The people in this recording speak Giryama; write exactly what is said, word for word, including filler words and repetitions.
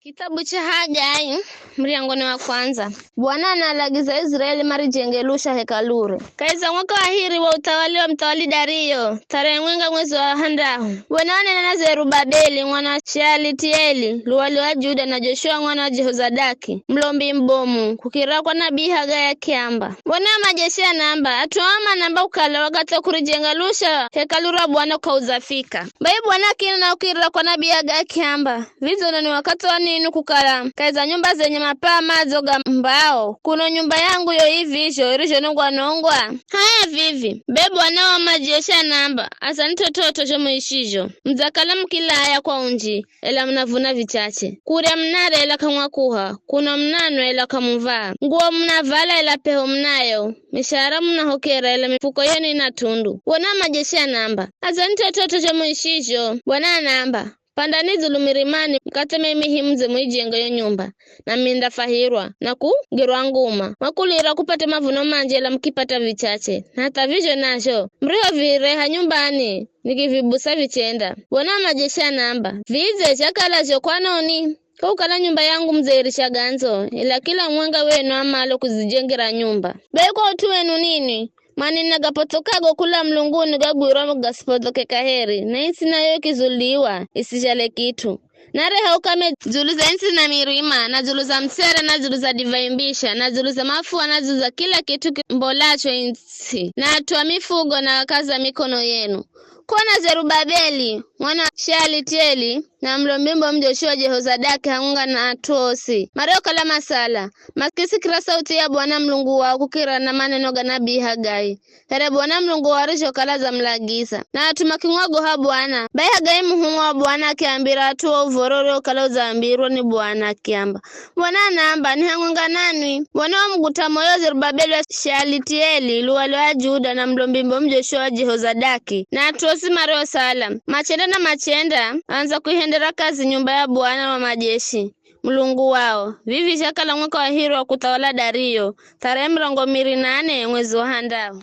Kitabu cha Hagai, muryango ni wa kwandza. Bwana analagiza Israeli marijenge lusha hekalure. Kahi za mwaka wa hiri wa uthawali wa muthawali Dario, tarehe mwenga mwezi wa handahu, Bwana wanena na Zerubabeli mwana wa Shealitieli, luwali wa Juda, na Joshua mwana wa Jehozadaki, mulombi mubomu, kukirira kwa nabii Hagai akiamba, Bwana wa majeshi anaamba, at'u aa manaamba kukala wakathi wa kurijenga lusha hekalu ra Bwana k'audzafika. Bai Bwana akinena kukirira kwa nabii Hagai akiamba, Vidzo uno ni wakathi wa nini kukala kahi za nyumba zenye mapaa madzo ga mbao, kuno nyumba yangu yo ii vizho irizhonongwa-nongwa? H'aya vivi, be Bwana wa majeshi anaamba, azani t'ot'ot'o zho muishizho. Mudzakala mukilaya kwa unji, ela munavuna vichache. Kurya munarya, ela k'amwakuha, kunwa munanwa, ela k'amuvaa. Nguwo munavala, ela p'eho munayo. Mishahara munahokera, ela mifuko yenu ina tundu. Bwana wa majeshi anaamba, azani t'ot'ot'o zho muishizho. Bwana anaamba, Pandani dzulu mirimani, mukatheme mihi mudze muijenge yo nyumba, na mindafahirwa, na kugirwa nguma. Mwakulira kupate mavuno manji, ela mukipata vichache. Na hatha vizho nazho, murihovireha nyumbani, nikivibusa vichenda. Bwana wa majeshi anaamba, Vidze zhakala zho kwanoni? K'aukala nyumba yangu mudze irisha gandzo, ela kila mumwenga wenu amalo kuzijengera nyumba. Be kwa ut'u wenu ninwi, maneno gapothokago kula mulunguni gagwirwa gasipothokeka kaheri, na its'i nayo ikizuliwa, isizhale kit'u. Nareha ukame dzulu za its'i na mirima, na dzulu za mutsere, na dzulu za divai mbisha, na dzulu za mafua, na dzulu za kila kit'u kimbolacho its'i, na at'u a mifugo, na akazi a mikono yenu. Kona Zerubabeli, mwana wa Shealitieli, na mulombi mubomu Joshua Jehozadaki, hamwenga na at'u osi mariokala masala, makisikira sauthi ya Bwana Mulungu wao kukirira na maneno ga nabii Hagai, here Bwana Mulungu wao arizhokala adzamulagiza. Na at'u makimwagoha Bwana. Bai Hagai muhumwa wa Bwana akiambira at'u wo uv̱oro uriokala udzaambirwa ni Bwana, akiamba, Bwana anaamba, ni hamwenga nanwi. Bwana wamuguta moyo Zerubabeli wa Shealitieli, luwali wa Juda, na mulombi mubomu Joshua wa Jehozadaki, na at'u osi mariosala, machenda na machenda, andza kuihendera kazi nyumba ya Bwana wa majeshi, Mulungu wao. Vivi zhakala mwaka wa hiri wa kuthawala Dario, tarehe mirongo miri na nane mwezi wa handahu.